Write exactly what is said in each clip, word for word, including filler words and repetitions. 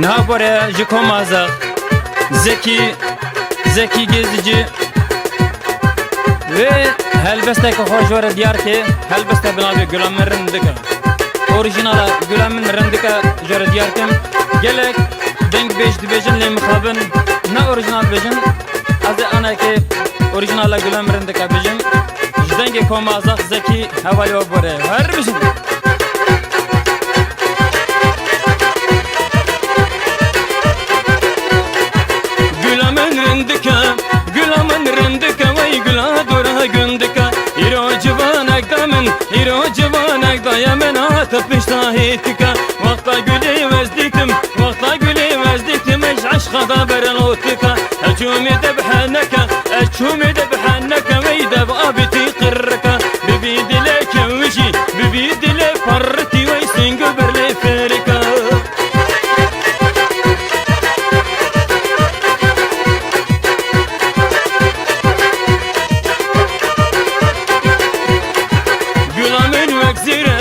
Niha bore ji Koma Zax, Zekî, Zekî Gezici, wê helbesteke xwe ji we re diyar ke, helbeste bi navê Gula Min Rindike. Orîjinala Gula Min Rindike ji we re diyar kim. Gelek dengbêj dibêjin lê mixabin ne orîjinal bêjin. Ez ê aneke orîjinala Gula Min Rindike bêjim. Ji dengê Koma Zax Zekî hevalê we bore. Her bijin. Gula min rindike, gula min rindike, wey gula dora gundike. Îro civanek da min, îro civanek daye min hate pişta hêtike. Wexta gulê wez dîtim, wexta gulê wez dîtim, ez eşqa da berelotike. Ez çûmê de biheneke, ez çûmê de biheneke, wey dev abîtî qirrike. Bibî dilê kewjî, bibî dilê parritî, wey sing û berlê ferike. Gula min wek zêre,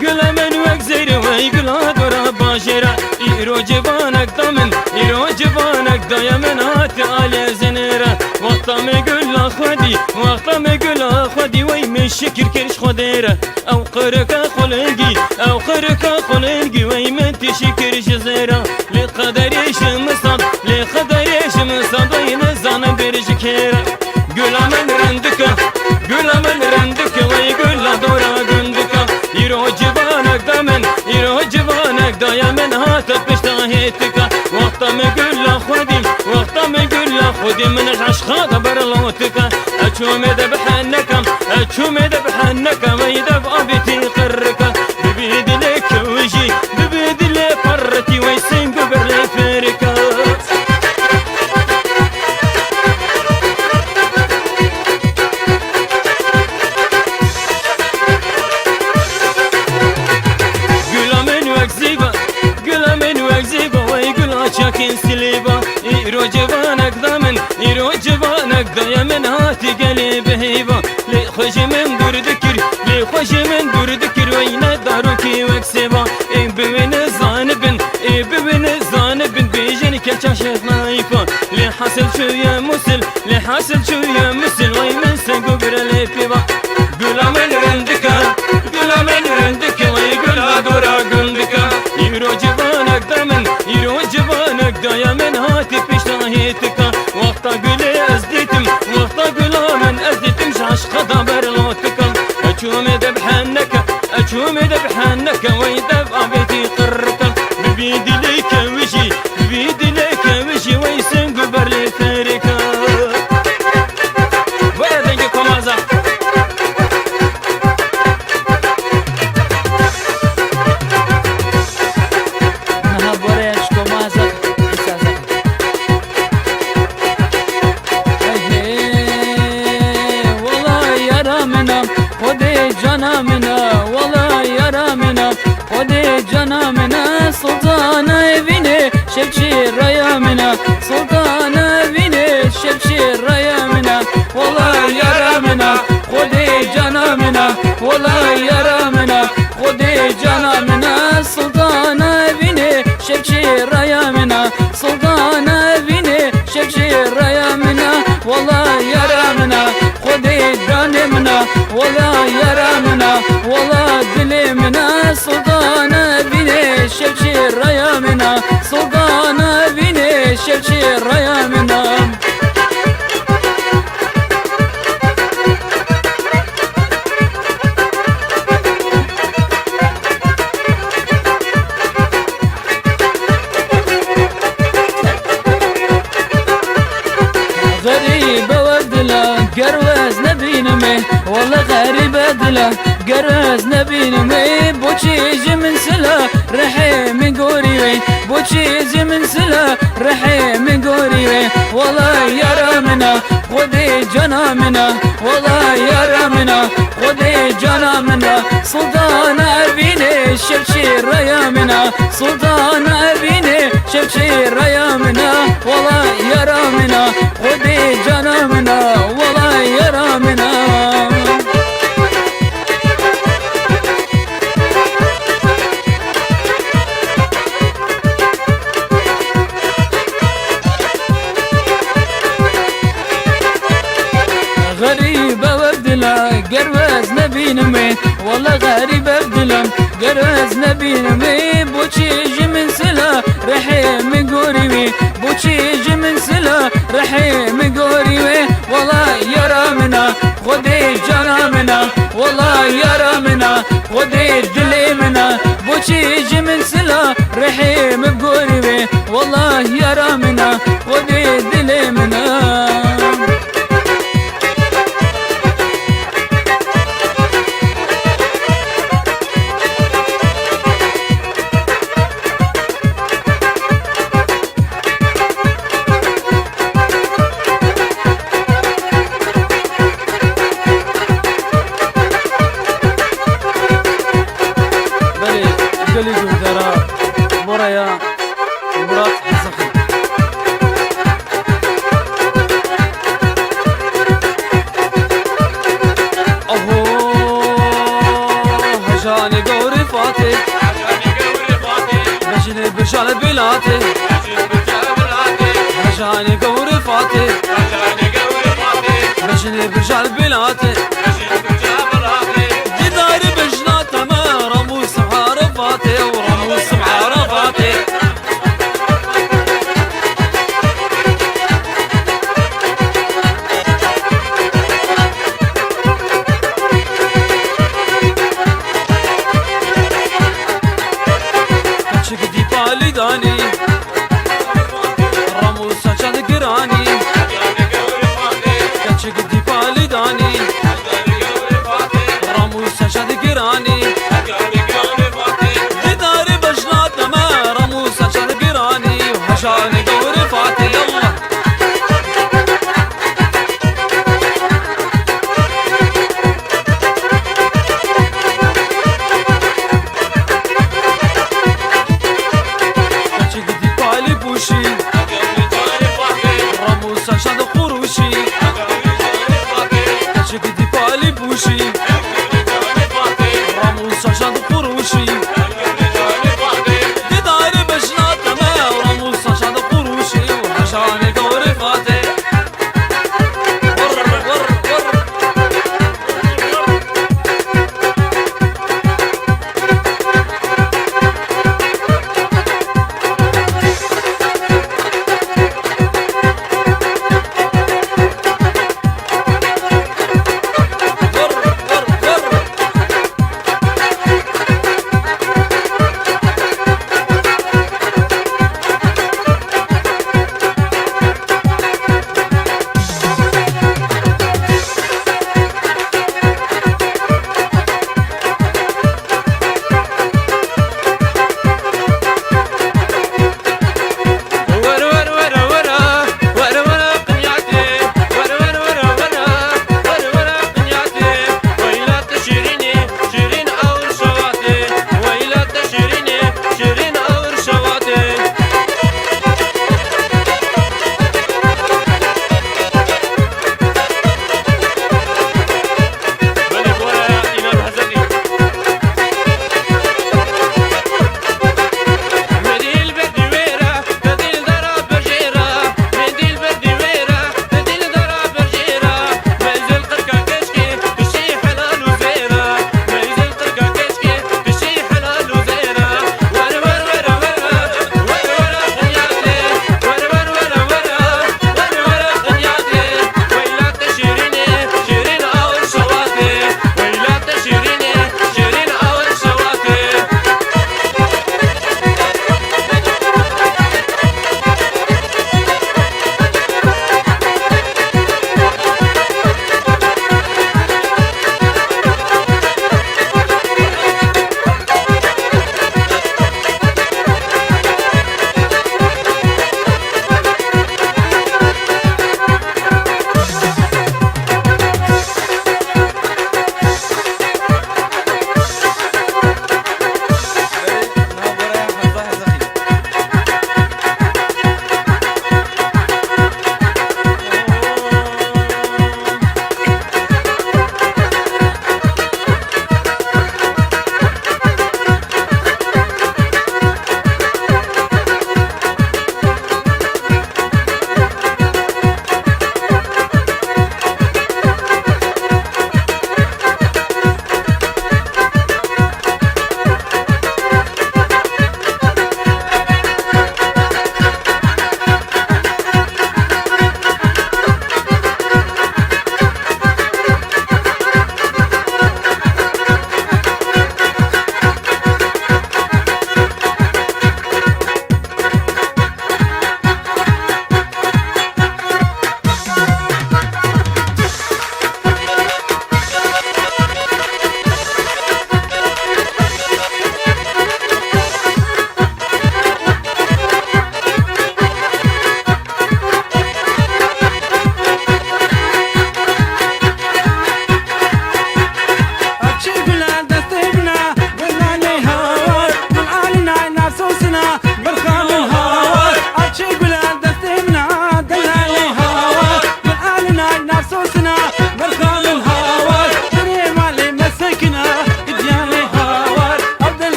gula min wek zêre, wey gula dora bajêre. Îro civanek da min, îro civanek daye min hate alê zinêre. Wexta me gula xwedî, wexta me gula xwedî, wey min şikir kir ji Xwedê re. Ew qirika xulingî, ew qirika xulingî, wey min tişî kir ji zêra. Lê qederê ji min sand, lê qederê ji min sand, wey nizanim bêr ji kê re. Gula min rindike, gula min rindike, wey gula dora gundike. Îro civanek da min, îro civanek daye min hate pişta hêtike. Wexta min gula xwedî, wexta min gula xwedî, min ji eşqa de berlotike. Ez çûmê de biheneke, ez çûmê de biheneke, wey dev abîtî qirrike. Bibî dilê kewjî, bibî dilê parritî, wey sing û berlê ferike. Gula min wek zîba, gula min wek zîba, wey gula çakên silêba. Îro civanek da min, îro civanek daye min hatî gelê bihêva. Lê xwe ji min dûr dikir, lê xwe ji min dûr dikir, wey ne darokî wek sêva. Ê bi wê nizanibin, ê bi wê nizanibin, bêjin keça Şêx Nayîfa. Lê hasil çûye Musil, lê hasil çûye Musil, wey min sing û bire lê pêva. Gula min rindike, gula min rindike, wey gula dora gundike. Îro civanek da min, îro civanek daye min hatî pişta hêtika. Wexta gulê ez dîtim, wexta gula min ez dîtim, ji eşqa da berlotika. Ez çûmê de biheneke, ez çûmê de biheneke, wey dev avêtî qirrika. Bibî dilê kewjî, bibî dilê kewjî, wey sing û berlê ferika. Were dengê Koma Zax. Niha bore ji Koma Zax, Îsa Zax. Hey, hey, wela yara min a, Xwedê cana min a, wela yara min a, Xwedê cana min a, Sultana evînê, şevçê raya min a, Sultana evînê, şevçê raya min a, wela yara min a, Xwedê cana min a, wela yara min a, Xwedê cana min a, Sultana evînê, şevçê raya min a, Sultana evînê, şevçê raya min a, wela yara min a, Xwedê canê min a, wela yara min a, wela dilê min a, Sultana evînê, şevçê raya min a, Sultana evînê, şevçê raya min a. Xerîbe we dila, ger we ez nebînimê, wele xerîbe dila, ger we ez nebînimê, boçî ji min sila, rihê min gorî wê, boçî ji min sila, rihê min gorî wê, wele yara min a, Xwedê cana min a, wela yara min a, Xwedê cana min a, Sultana evînê, şevçê raya min a, Sultana evînê, şevçê raya min a, wela yara min a, Xwedê cana min a, wela yara min a. Ger ez nebînim ê, wele xerîb ev dilam. Ger ez nebînim ê, boçî ji min sila, rihê min gorî wê. Boçî ji min sila, rihê min gorî wê. Wela yara min a, Xwedê cana min a. Wela yara min a, Xwedê dilê min a. Boçî ji min sila, rihê min gorî wê. Wela yara min a, Xwedê dilê min a. Belê, gelî guhdara, Moraya Murat Zixî. Aho, hejanê gawrê Fatê. Bejinê bijal bilatê. Hejanê gawrê Fatê. Bejinê bijal bilatê. Dîdarê bijna te me, Ramûs Erefatê û Ramûs Erefatê. Keçik dî palî danî, Ramûsa çend giranî. Keçik dî palî danî, Ramûsa çend giranî. Dîdarê bejna te me, Ramûsa çend giranî. Hejanê gawrê Fatê, yallah. Keçik dî palî pûşî, Ramûsa çend qurûşî. Keçik dî palî pûşî, Ramûsa çend qurûşî. Dîdarê bejna te me, Ramûsa çend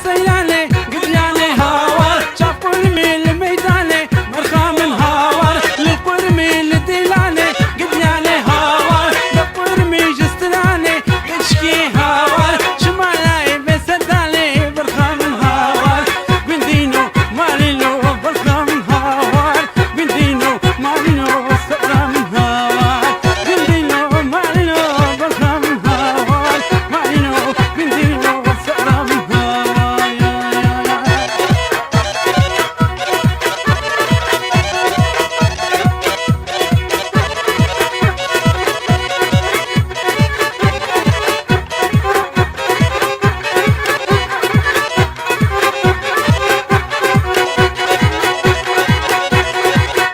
Seyranê, gidyane hawar, çav qurmî li meydanê, merxa min hawar, li qurmî li dîlanê, gidyane hawar, li qurmî ji stranê, keçikî hawar, çima nayê vê serdanê, merxa min hawar, gundîno, malîno, merxa min hawar, gundîno, malîno, serra min hawar, gundîno, malîno, merxa min hawar, malîno, gundîno, serra min hawar.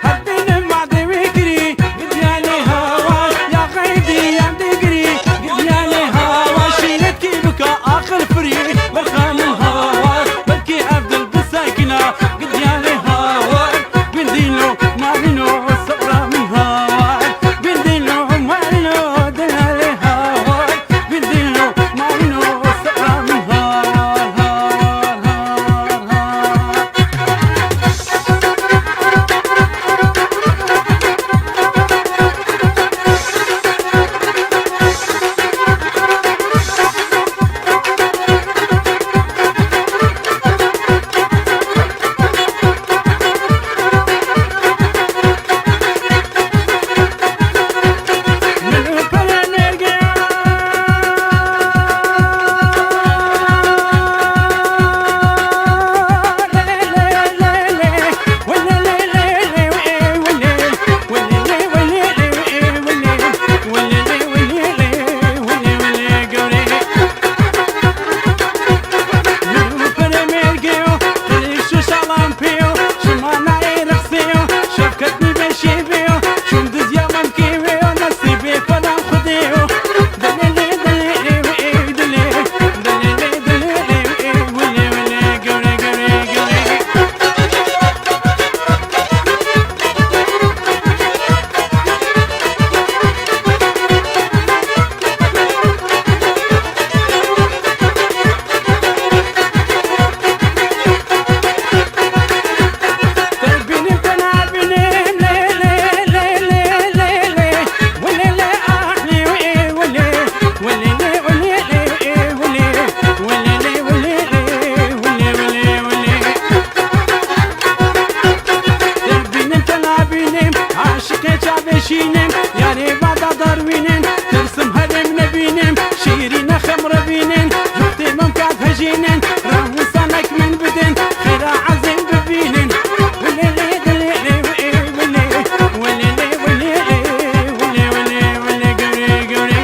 Her tînim ma dê wê kirî, gidyane hawa, ya xeydî yan dê girî, gidyane hawa, şîretkî bika aqil firî, berxa min hawa, belkî ev dil bisekina, gidyane hawa, gundîno, malîno, sebra min hawa, gundîno, malîno, dilale hawa. Aşiqê çavê şînin, yarê vada darwînin, tirsim herêm nebînin, şîrîne xem revînin, cuxtê mim kav hejînin, rahmûsanek min bidin, xêra ezên bibînin. Wilê lê, dilê lê, wilê, wilê, wilê lê, wilê, wilê, wilê, wilê, wilê, gurê, gurê.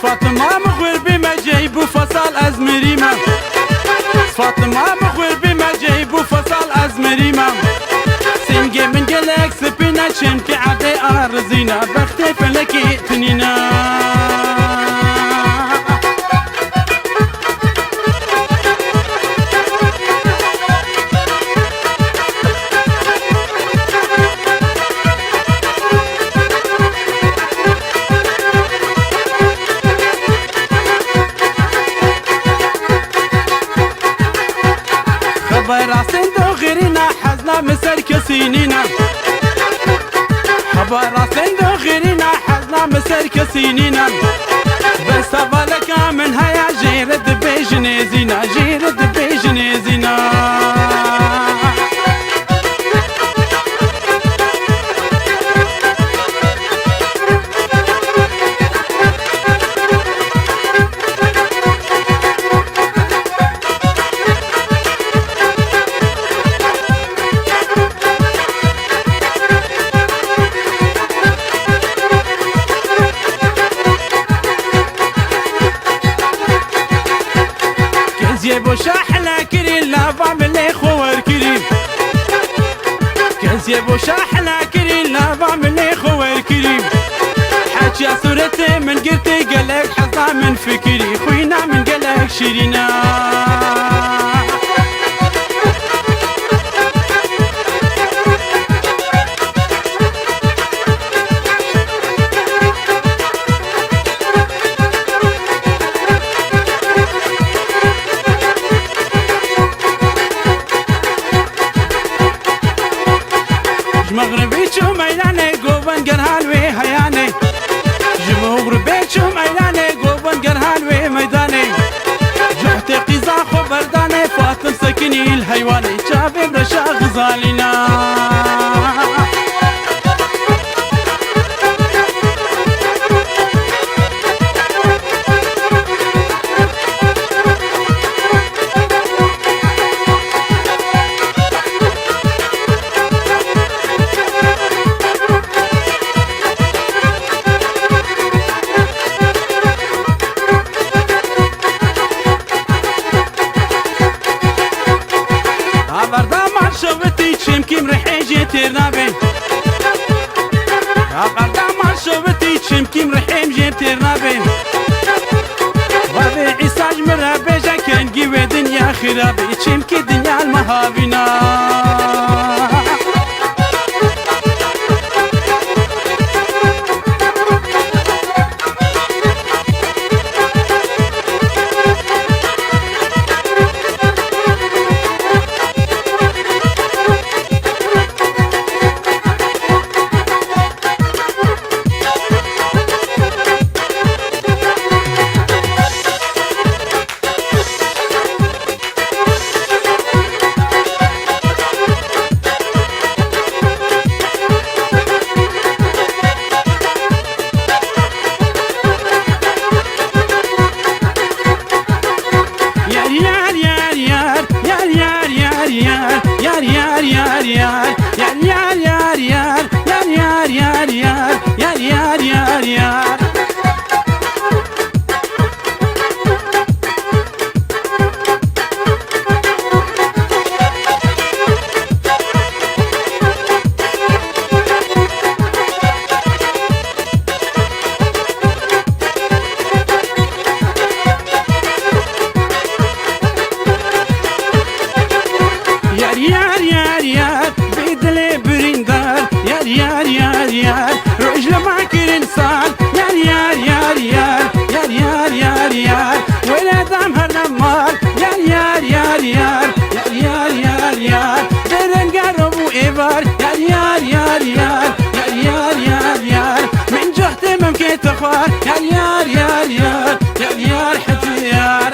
Fatima min xurbî me cey bû fasal ez mirî me. Fatima min xurbî me cey bû fasal ez mirî me. Singê min gelek spî ne çimkî erdê arizî ne. Bextê felekê tinî ne. Doxirîna hezna min ser kesî nîne. Heba rastên doxirîna hezna min ser kesî nîne. Ber sevaleka min heye jê re dibêjinê zîna, jê re dibêjinê zîna. Keziyê bo şahla kirî, lava min lê xwe wer kirî. Keziyê bo şahla kirî, lava min lê xwe wer kirî. Heçiya sûretê min girtî, gelek heza min fikirî, xwîna min gelek şîrîn e. Ji mexribî çû meydanê, govend ger hal wê heyanê. Ji mexribê çû meydanê, govend ger hal wê meydanê. Cuhtê qîza xwe berdanê, Fatim sekinî li heywanê, çavê reşa xizalîna. Haverda mal şewitî, çimkîm rihê jê têr nabe. Haverda mal şewitî, çimkîm rihêm jê têr nabe. Bavê Îsa ji min re bêje, kengî wê dinya xirabe, çimkî dinya li me havîna. Yar, yar, yar, yar. Yar, yar, yar, yar. Yar, yar, yar, yar. Yar, yar, yar, yar. Yar, yar, yar, yar. Yar, yar, yar, yar. Yar, yar, yar, yar, vê dilê birîndar. Yar, yar, yar, yar, roj li me kirin sal. Yar, yar, yar, yar, yar, yar, yar, yar. Were dam her ne mal. Yar, yar, yar, yar, yar, yar, yar, yar. Derenge ro bû êvar. Yar, yar, yar, yar, yar, yar, yar, yar. Min cuhtê min kê te xwar. Yar, yar, yar, yar, yar, yar, hecî yar.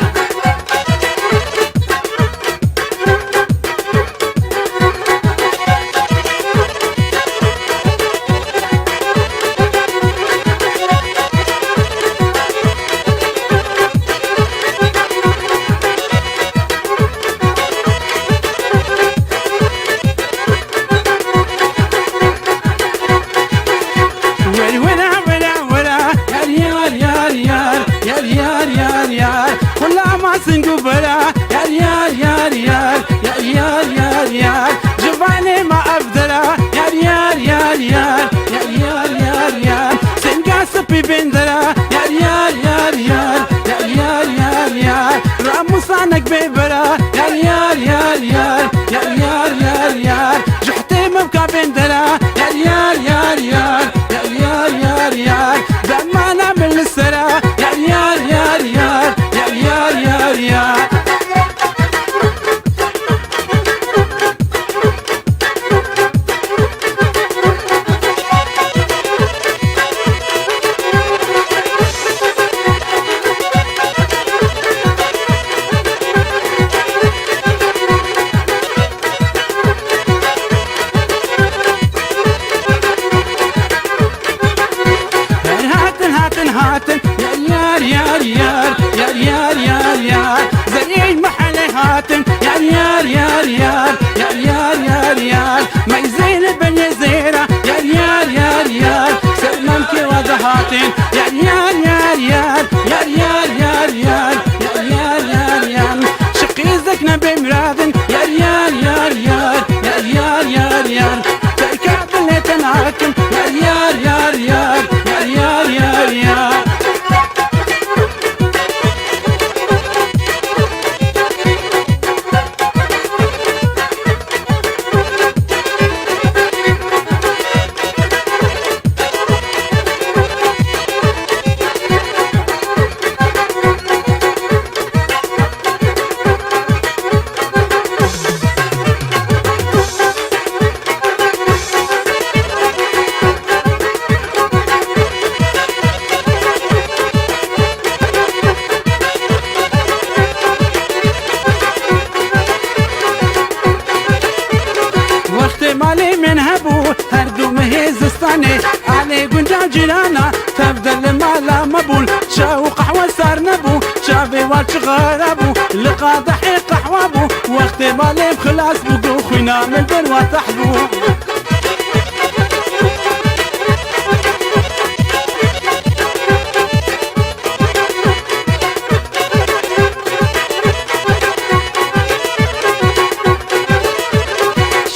Cîrana tevde li mala me bûn, çaw û qehwe sar nebû, çavê wan çixara bû, li qadehê qehwe bû, wextê malê xilas bû, got xwîna min derwa teh bû.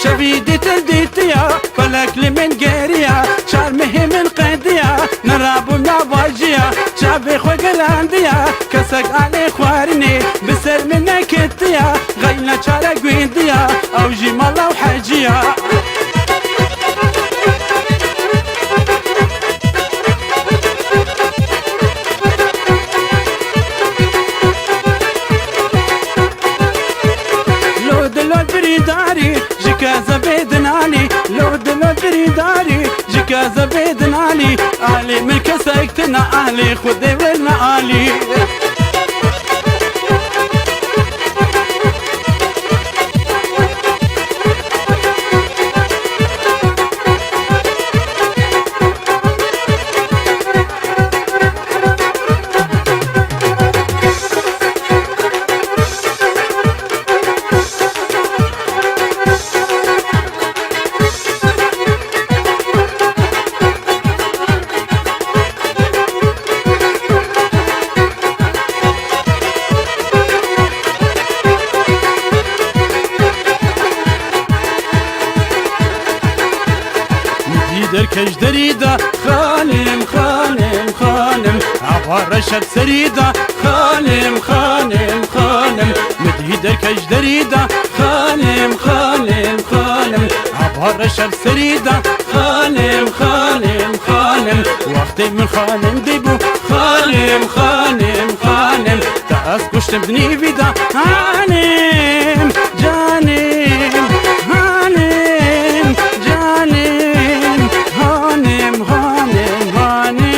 Şevî dîtir dîtiya, felek li min geriya, çar mehê min qediya, nerabû navajiya, çavê xwe girandiya, kesek alê xwarinê bi ser min neketiya, xeyna çare guêndiya, ew jî mala û heciya. Lod lod birîdarî, ji kezebê dinanî, lod lod birîdarî, ji kezebê dinanî, alî min kesek tune, alî Xwedê werine alî. Dî derkeş derî de, xanim, xanim, xanim. Ava reşet serî de, xanim, xanim, xanim. Mi dî derkeş derî de, xanim, xanim, xanim. Ava reşet serî de, xanim, xanim, xanim. Wextê min xanim dîbû, xanim, xanim, xanim. Te ez kuştim di nîvî de, hanim, canim, hanim, canim, hanim, hanim, hanim.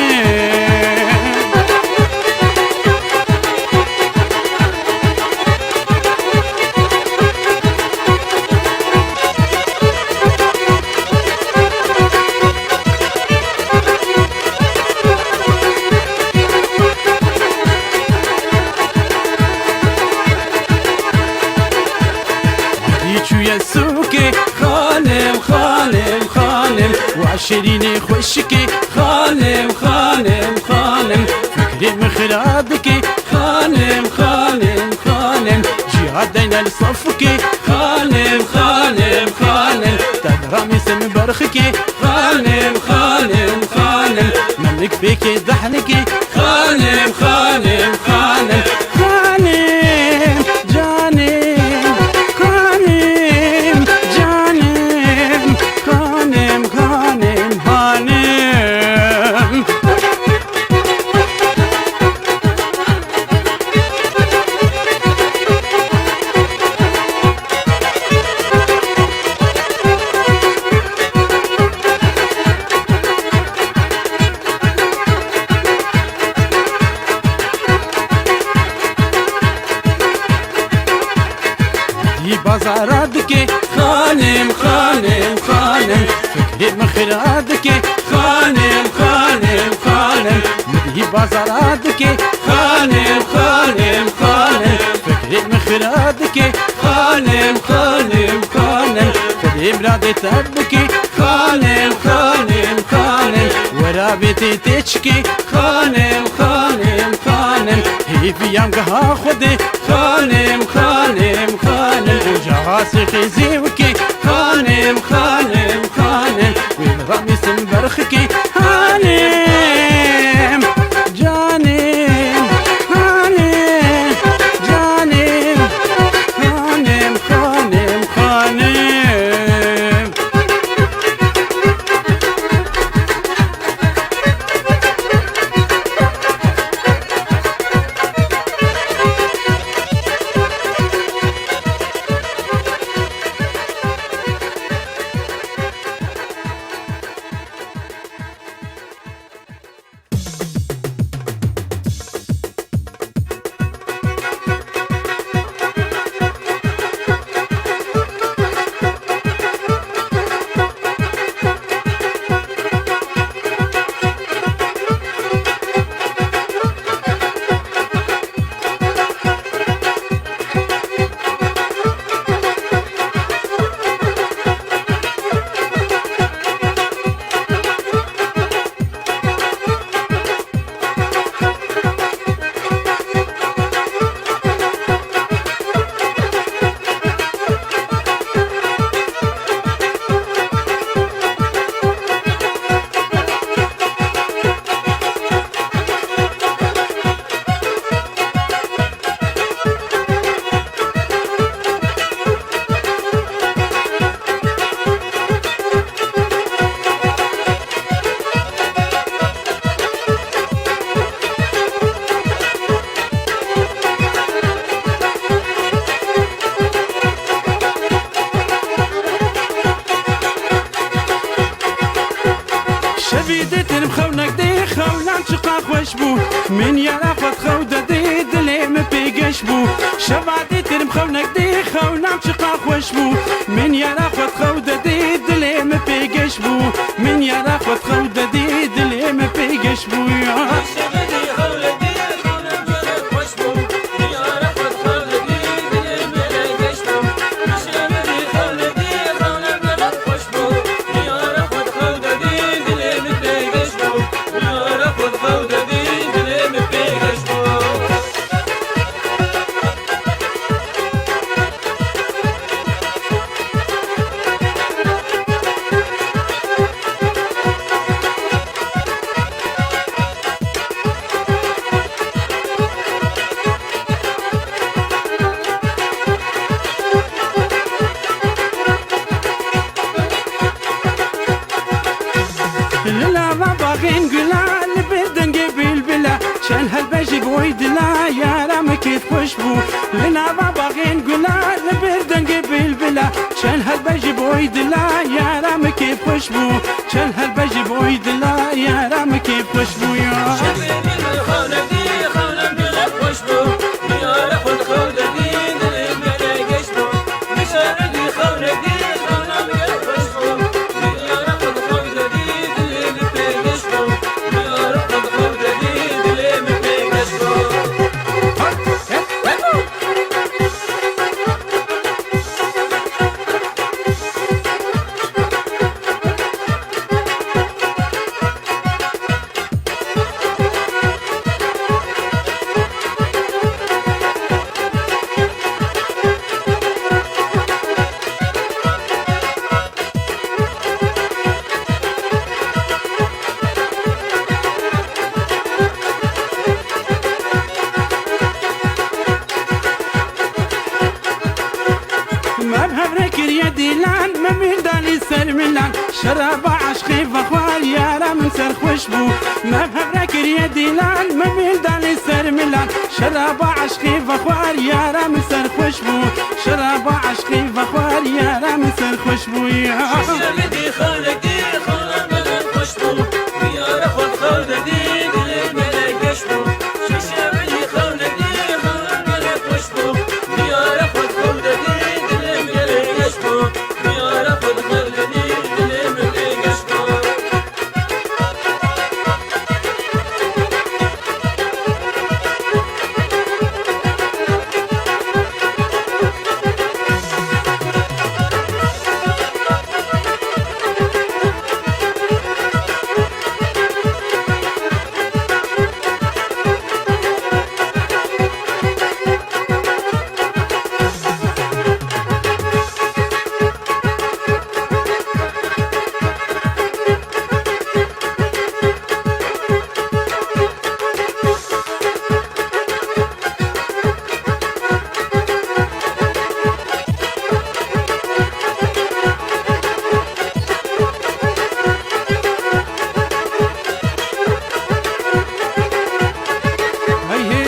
Dî çûye sûkê, xanim, xanim, xanim. Wa şirînê xweşikê, xanim, xanim, xanim. Fikrê min xira dike, xanim, xanim, xanim. Ciha deyne li safike, xanim, xanim, xanim. Te diramîsin berxike, xanim, xanim, xanim. Memik pêkê dehnike, xanim, xanim, xanim. Xanim, canim, xanim, canim, xanim, xanim, xanim. Dî bazara dike, xanim, xanim, xanim. Fikrê min xira dike, xanim, xanim, xanim. Min dî bazara dike, xanim, xanim, xanim. Fikrê min xira dike, xanim, xanim, xanim. Xwedê miradê te bike, xanim, xanim, xanim. Wera vê tê tê çike, xanim, xanim, xanim. Hêviyam geha Xwedê, xanim, xanim, xanim. Ocaxa sê xêzê wikê, xanim, xanim, xanim. Wê ramîsin berxikê, hanim, canim, hanim, canim, hanim, xanim, xanim. Dê tirim xewnek dê xewnan çiqa xweş bû. Min yara xwe dixew de dê dilê min pê geş bû. Şeva dê tirim xewnek dê xewnan çiqa xweş bû. Min yara xwe dixew de dê dilê min pê geş bû. Min yara xwe dixew de dê dilê min pê geş bû ya. Li nava baxên gula, li ber dengê bilbila, çend helbe ji boy dila, yara min kêf xweş bû. Li nava baxên gula, li ber dengê bilbila, çend helbe ji boy dila, yara min kêf xweş bû. Çend helbe ji boy dila, yara min kêf xweş bû ya. Me bi hev re kiriye dîlan, me mîl danî ser milan. Şeraba eşqê vexwar, yara min serxweş bû. Me bi hev re kiriye dîlan, me mîl danî ser milan. Şeraba eşqê vexwar, yara min serxweş bû. Şeraba eşqê vexwar, yara min serxweş bû ya. Hey hey.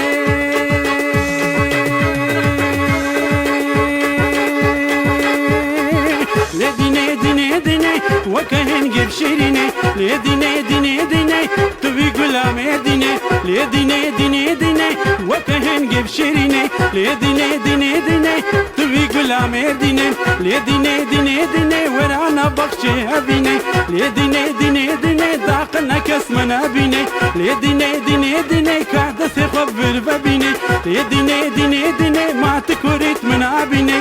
Lê dînê, dînê, dînê, weke hingê bi şêrînê. Lê dînê, dînê, dînê, tu wî gula Mêrdînê. Lê dînê, dînê, dînê, weke hingê bi şêrînê. Lê dînê, dînê, dînê, tu wî gula Mêrdînê. Lê dînê, dînê, dînê, wera nav baxçê evînê. Lê dînê, dînê, dînê, daqil ne kes min nebînê. Lê dînê, dînê, dînê, ka destê xwe bi vir vebînê. Lê dînê, dînê, dînê, ma tu kurît min nabînê.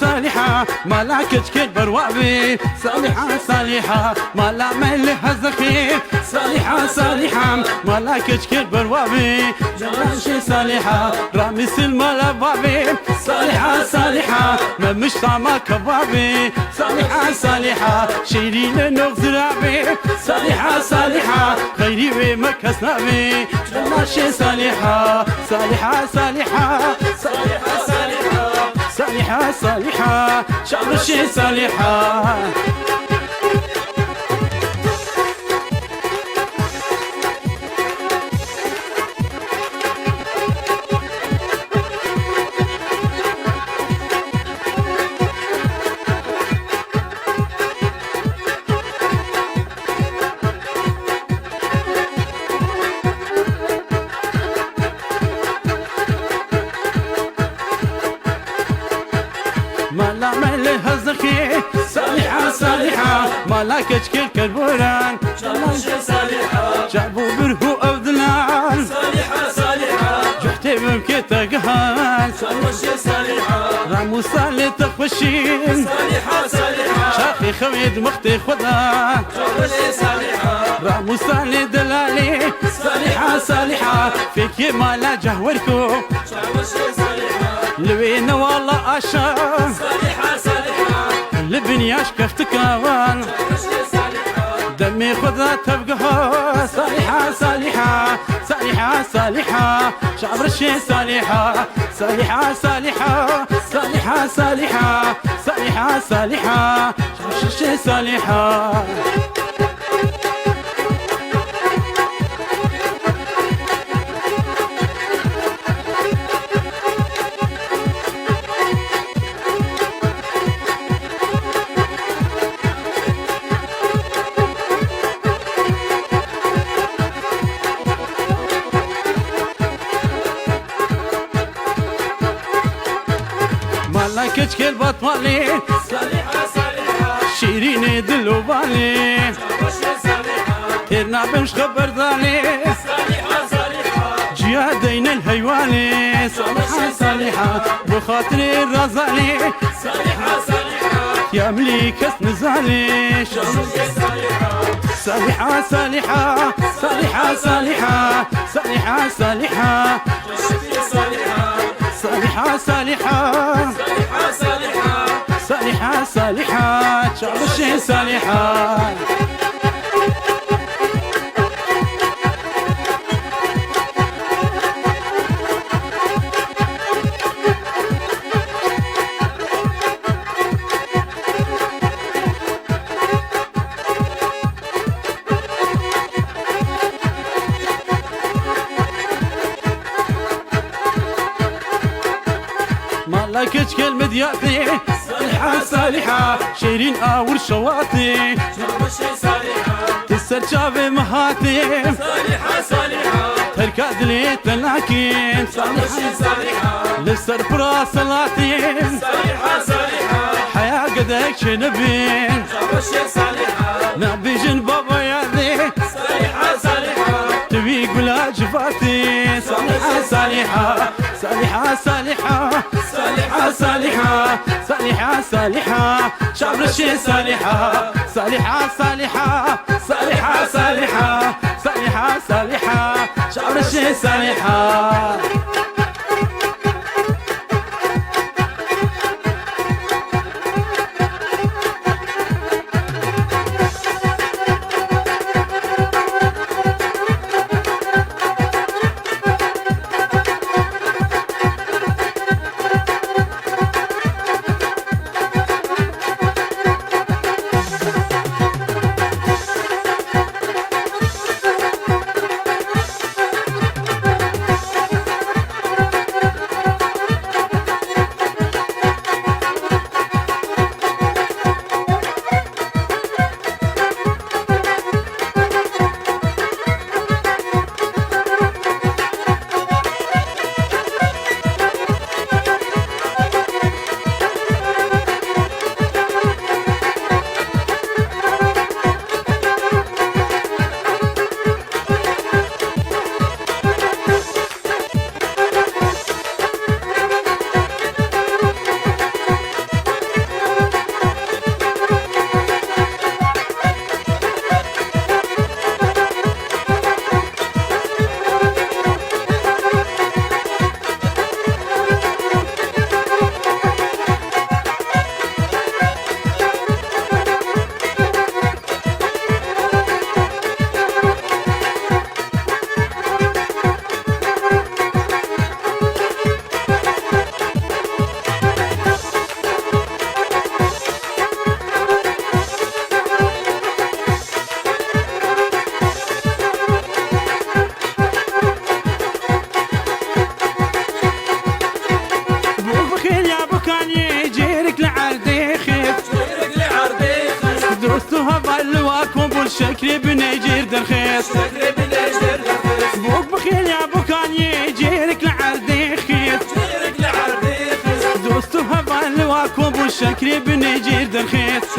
Salîha, mala keçikê berwa bê. Salîha, Salîha, mala me li hezixê. Salîha, Salîha, mala keçikê berwa bê. Celaşê Salîha, ramîsil mala bavê. Salîha, Salîha, me miştama kebabê. Salîha, Salîha, şêrîne nox zirabê. Salîha, Salîha, xeyrî wê me kes nabê. Celaşê Salîha, Salîha, Salîha, Salîha, Salîha, Salîha, Salîha, Çavuşê Salîha. Mala me li Hezixê, Salîha, Salîha, mala keçikê kerboran. Çavuşê Salîha. Çav û birh û ew dilan. Salîha, Salîha. Cuhtê mimkê te gihan. Çavuşê Salîha. Ram û salê te xweşîn. Salîha, Salîha. Çaxê xewê di mixtê xwe de. Çavuşê Salîha. Ram û salê delalê. Salîha, Salîha. Fêkê mala cehwerko. Çavuşê Salîha. Li wê newala aşa. Salîha, Salîha. Li binyaş keftika wan. Çavuşê Salîha. Demê xwe da tevgiha. Salîha, Salîha. Salîha, Salîha. Çavuşê Salîha. Salîha, Salîha. Salîha, Salîha. Salîha, Salîha. Çavuşê Salîha. Mala keçikê li Batmalê. Salîha, Salîha. Şîrînê dil û balê. Çavuşê Salîha. Têr nabim ji xeberdanê. Salîha, Salîha. Ciya deyne li heywanê. Salîha, Salîha. Bi xatirê razanê. Salîha, Salîha. Ya milî kes nizanê. Çavuşê Salîha. Salîha, Salîha. Salîha, Salîha. Salîha, Salîha. Salîha, Salîha. Salîha, Salîha. Salîha, Salîha. Çavuşê Salîha. Mala keçikê li Midyatê. Salîha, Salîha, şêrîn awir şewatê. Çavuşê Salîha. Ti ser çavê min hatê. Salîha, Salîha. Terka dilê te nakim. Çavuşê Salîha. Li ser pira selatê. Salîha, Salîha. Heya gedek çênebin. Çavuşê Salîha. Nabêjin baba yadê. Salîha, Salîha. Tu wî gula civatê. Salîha, Salîha. Salîha, Salîha. Salîha, Salîha. Salîha, Salîha. Çavuşê Salîha. Salîha, Salîha. Salîha, Salîha. Salîha, Salîha. Çavuşê Salîha. Tu heval li wa kom bûn şekrê binê cêr derxist. Bok bi xêliya bokan yê cêrik li erdê xist. Dost û heval li wa kom bûn şekrê binê cêr derxist.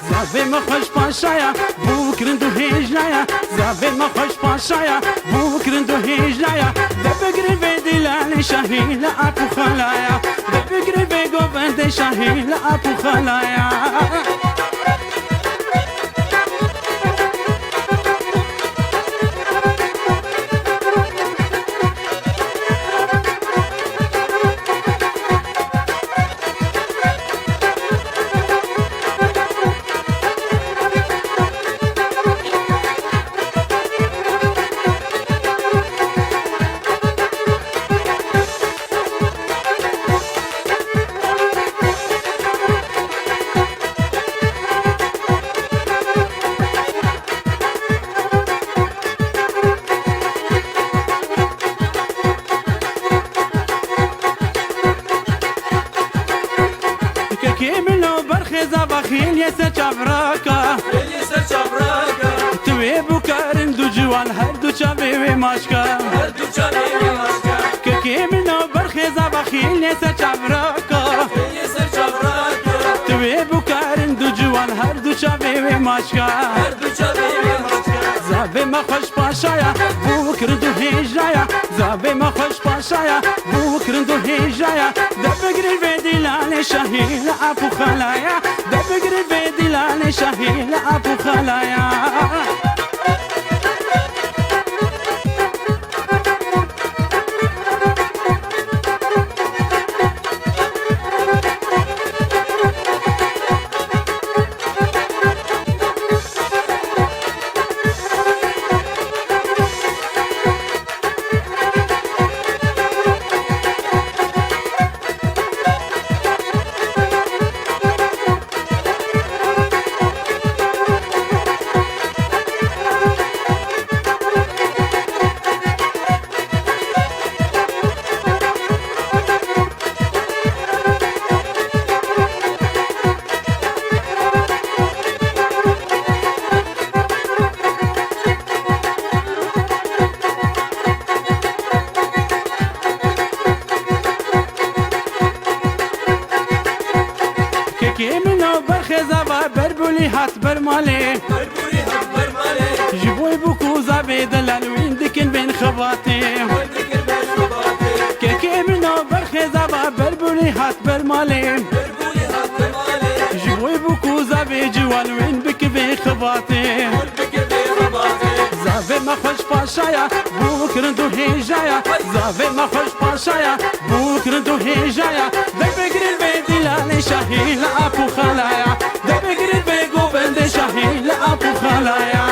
Zavê me xweş paşaya, bû kirin du hêjaya. Zavê me xweş paşaya, bû kirin du hêjaya. De bigirin vê dîlanê şahî li ap û xalaya. De bigirin vê govendê şahî li ap û xalaya. Kekê min o berxêza va xêliyê ser çavraka. Xêliyê ser çavraka. Tu wê bûkarin du ciwan her du çavê wê maşka. Her du çavê wê maşka. Kekê min o berxêza va xêliyê ser çavraka. Xêliyê ser çavraka. Tu wê bûkarin du ciwan her du çavê wê maşka. Her du çavê wê maşka. Zavê me xweş paşaya, bû kirin du hêjaya. Zavê me xweş paşaya, bû kirin du hêjaya. De bigirin vê dîlanê şahî li ap û xalaya. De bigirin vê dîlanê şahî li ap û xalaya. Kekê min o berxêza va berbûlî hat ber malê. Ji bo wê bû ku zavê delal wîn dikin bên xebatê. Kekê min o berxêza va berbûlî hat ber malê. Ji bo wê bû ku zavê ciwan wîn bikivê xebatê. Zavê me xweş paşaya, bû kirin du hêjaya. Zavê me xweş paşaya, bû kirin du hêjaya. De bigirin vê dîlanê şahî li ap û xalaya. De bigirin vê govendê şahî li ap û xalaya.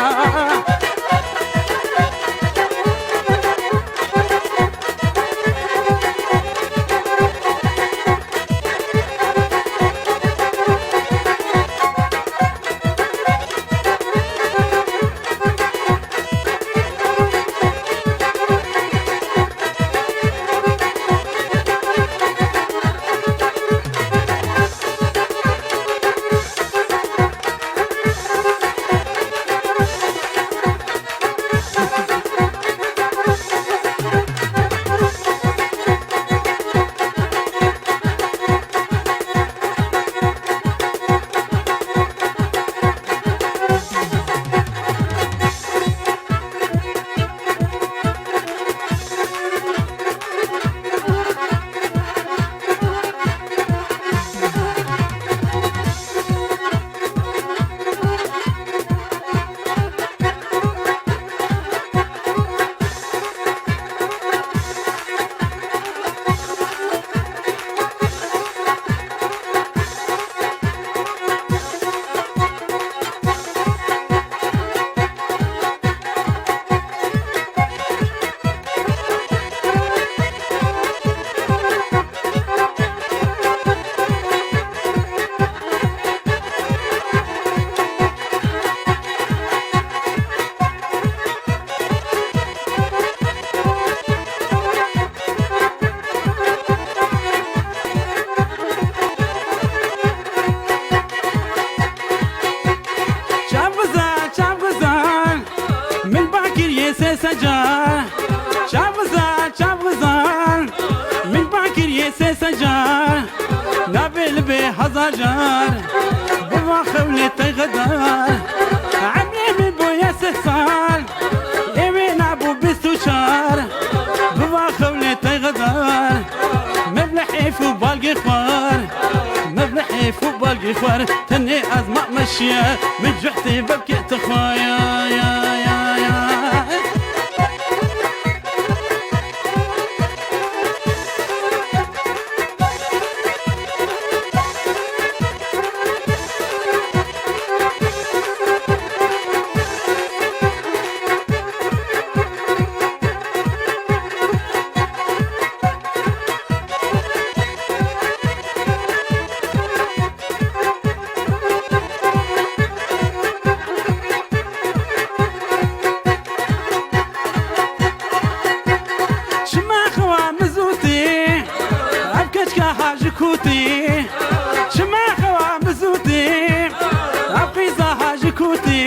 Sê sed car, çav xizan, çav xizan, min ba kiriye sê sed car, nabê li bê hezar car, biva xewlê tey xedar, emrê min bûye sih sal, ê wê nabû bîst û çar, biva xewlê tey xedar, mev li hêf û balgê xwar, mev li hêf û balgê xwar. Tenê ez ma meşiye, min cuhtê vebkê te xwe ya, ya, ya, ya. Çima xewa mizûtî, ev keçka hajî kûtî. Çima xewa mizûtî, ev qîza hajî kûtî.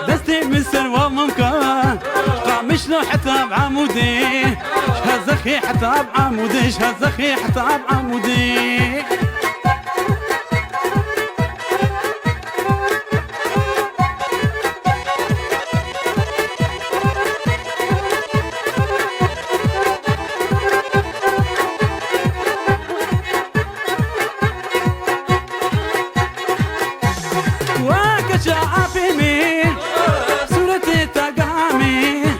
Destê min ser wa mimka, qamişlo heta Amûdê. Ji Hezexê heta Amûdê, ji Hezexê heta Amûdê. Wa keça apê min, sûretê te giha min.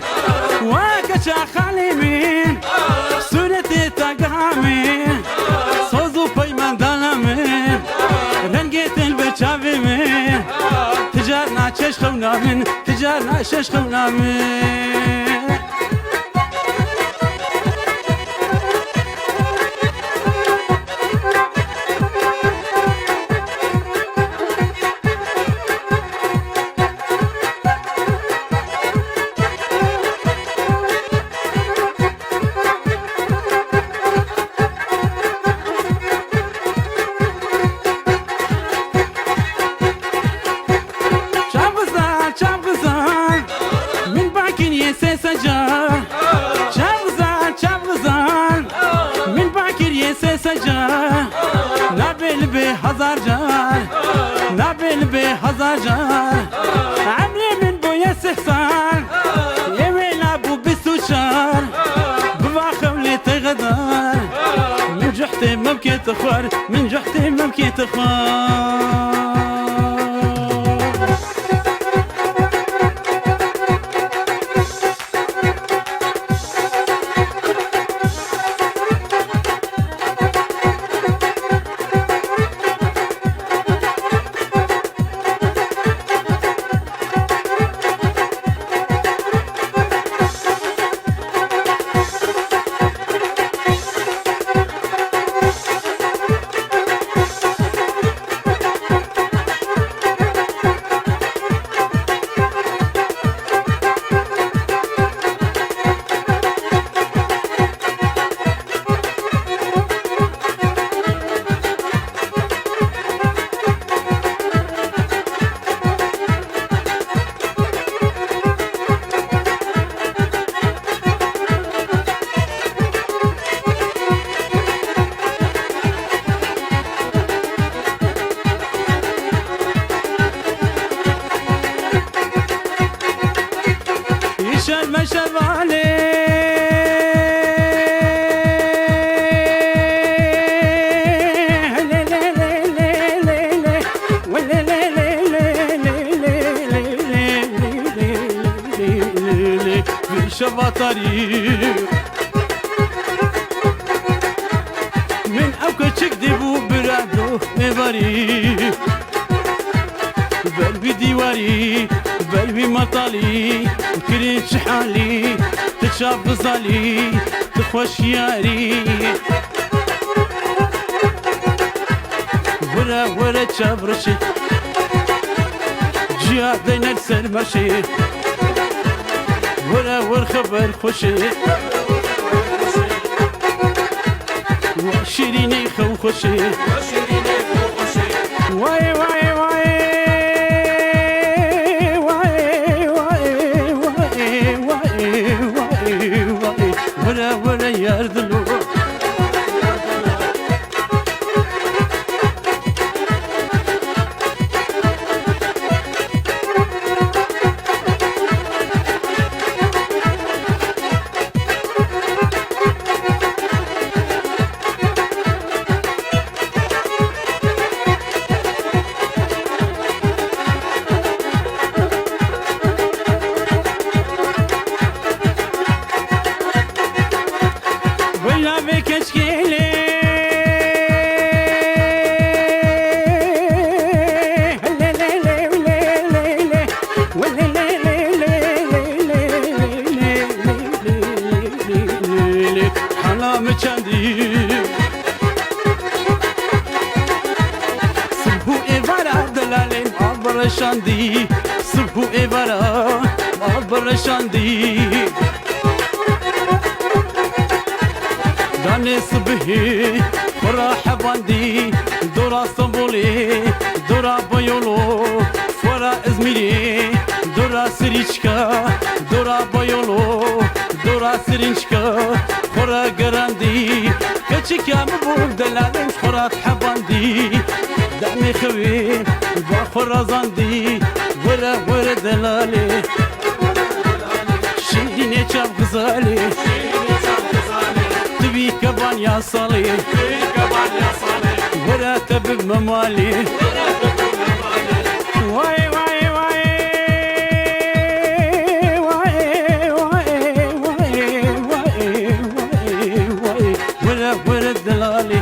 Wa keça xalê min, sûretê te giha min. Soz û peymendana min, rengê te li ber çavê min. Ti carna çeş xewna min, ti carna çeş xewna min. Çav xizan, çav xizan, min ba kiriye sê sed car. Çav xizan, çav xizan, min ba kiriye sê sed car. Nabê li bê hezar car, nabê li bê hezar car. Emrê min bûye sih sal, ê wê nabû bîst û çar. Biva xewlê te xedar, min cuhtê mevkê te xwar, min cuhtê mevkê te xwar. Îşer meşer valê. Vî şeva tarî. Min ew keçik dîbû bira doh êvarî. Ber wî dîwarî, ber wî metalî, kirî çi halî, tu çav bizalî, tu xweşiyarî. Were were çav rişî, ciya deyner ser meşî. Were were xeber xweşî. Şîrînê xew xweşî. Vay, vay, vay. Vay, vay, vay, vay, vay. Reşandî, sibh û êvara mal bi reşandî. Danê sibihê xwe ra hebandî, dora Stenbolê, dora Bayolo, xwe ra Izmîrê, dora Sirîçka, dora Bayolo, dora Sirîçka, xwe ra gerandî. Keçika min bû delalên xwe ra hebandî. Demê xewê ba xwe razandî. Were were delalê, şîrînê çav xizalê, tu bî keban ya salê. Were te bibme malê. Way, way, way. Way, way, way, way, way, way. Were were delalê.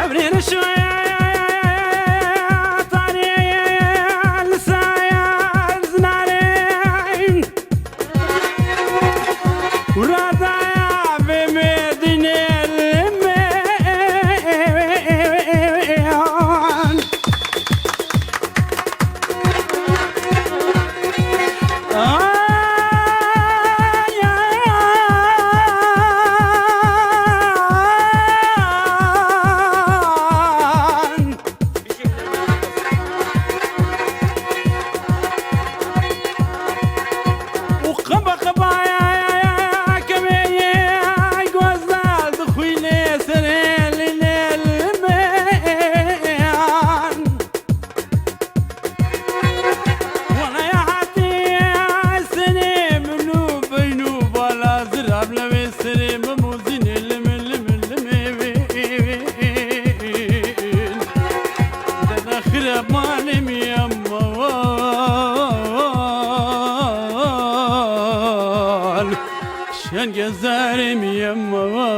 Evrên şoya tarê li saya zinarê. Radaya vê mêrdînê li me. Û qeba qebaya kemê ye, gozdal dixwîne serê lîne li me. Wala ya hatî serê min û beyn û bala zirab lewê serê min û zînê li min, li min, li min wê. Dede xireb malê min yema wan. Şenge zarê min yema wan.